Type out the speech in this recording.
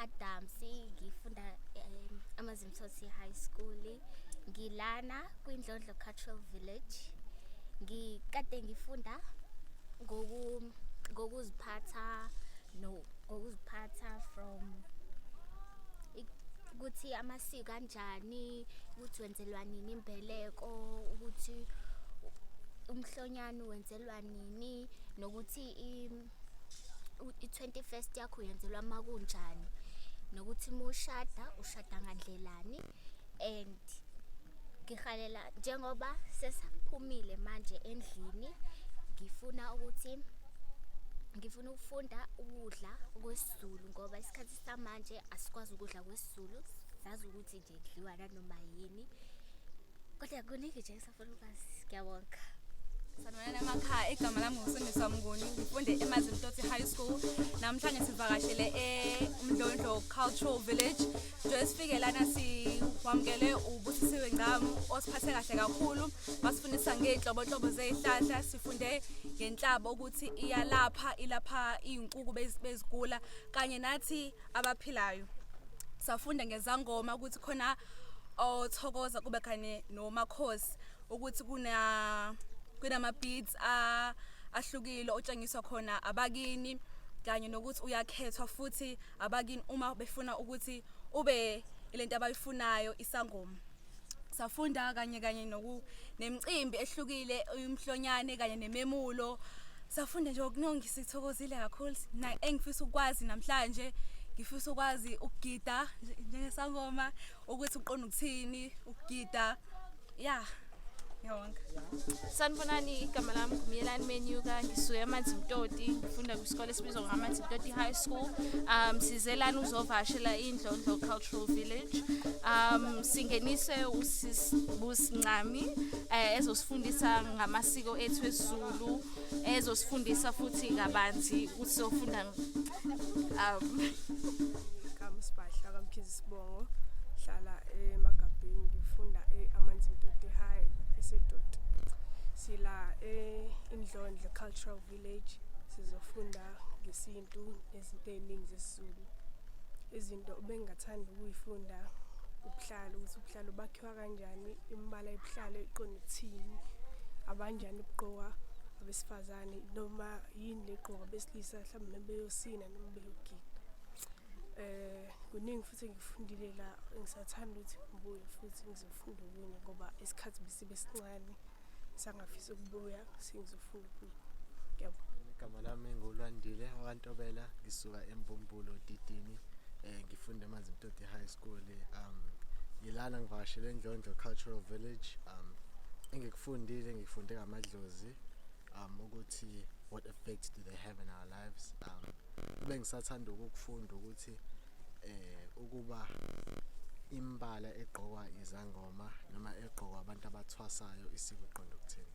Adams, ngifunda Amanzimtoti High School. Ngilana kwiNdlondlo Cultural Village. Ngikade ngifunda ngokuziphatha no ngokuziphatha from ukuthi amasiko kanjani, ukuthi wenzelwa nini imbeleko, ukuthi umhlonyane wenzelwa nini, nokuthi i-21st yakho yenzelwa makunjani, nokuthi uma ushada ushada ngandlelani. And ngihalela njengoba sesiphumile manje endlini, ngifuna ukuthi ngifuna ukufunda ukudla kwesiZulu, ngoba isikhathi samanje asikwazi ukudla kwesiZulu, sazi ukuthi nje kudliwa nanoma yini, kodwa kuningi nje engisafuna ukwazi. Ngiyabonga. Sanibonani emakhaya, igama lami nguSindiswa Mnguni, ngifunde eMazimtoti High School. Namhlanje sivakashele eMdlondlo Cultural Village. Nje sifike lana siwamukele uBusisiwe Ngcamu osiphathe kahle kakhulu, wasifundisa ngey'nhlobonhlobo zey'hlahla, sifunde ngenhlaba ukuthi iyalapha, ilapha iy'nkukhu bezigula kanye nathi abaphilayo. Safunda ngezangoma ukuthi khona othokoza kube kanye nomakhosi, ukuthi kunama beads ahlukile otshengiswa khona abakini, kanye nokuthi uyakhethwa futhi abakini uma befuna ukuthi ube ilento abayifunayo, isangoma. Safunda kanye kanye noku nemicimbi ehlukile, umhlonyane kanye nememulo. Safunda nje okuningi, sithokozile kakhulu. Na engifisa ukwazi namhlanje, ngifisa ukwazi ukugida njengesangoma, ukuthi uqonda ukuthini ukugida. Ya, ngiyabonga. Sanibonani, igama lami nguMyelani Menyuka, ngisuka eManzimtoti, ngifunda kwisikole esibizwa ngaManzimtoti High School. Size lana uzovakashela iNdlondlo Cultural Village. Singenise uSis Busincami ezosifundisa ngamasiko ethu esiZulu, ezosifundisa futhi kabanzi ukuthi sofunda Igama Sibahla kaMkhize isibongo, hlala eMagabheni, ngifunda e-Amanzimtoti High eseToti. Sila e-Indlondlo Cultural Village, sizofunda ngesintu nezinto ey'ningi zesiZulu. Izinto obengingathanda ukuyifunda ubuhlalu, ukuthi ubuhlalu bakhiwa kanjani, imibala yobuhlalu iqonde ukuthini, abanjani ubugqoka abesifazane, noma yini legqoka abesilisa mhlawumbe beyosina noma beyogida. Kuningi futhi engikufundile la, ngisathanda ukuthi ngibuye futhi ngizofunda okunye ngoba isikhathi besibe sincane, ngisangafisa ukubuya sengizofunda okunye. Ngiyabonga. Igama lami nguLwandile wakwaNtobela, ngisuka eMbumbulu Didini, ngifunda eManzimtoti High School. Ngilana ngivakashele eNdlondlo Cultural Village. Engikufundile, ngifunde ngamadlozi, ukuthi what effect do they have in our lives. Bengisathanda ukukufunda ukuthi ukuba imbala egqokwa izangoma noma egqokwa abantu abathwasayo isiko iqonde ukuthini.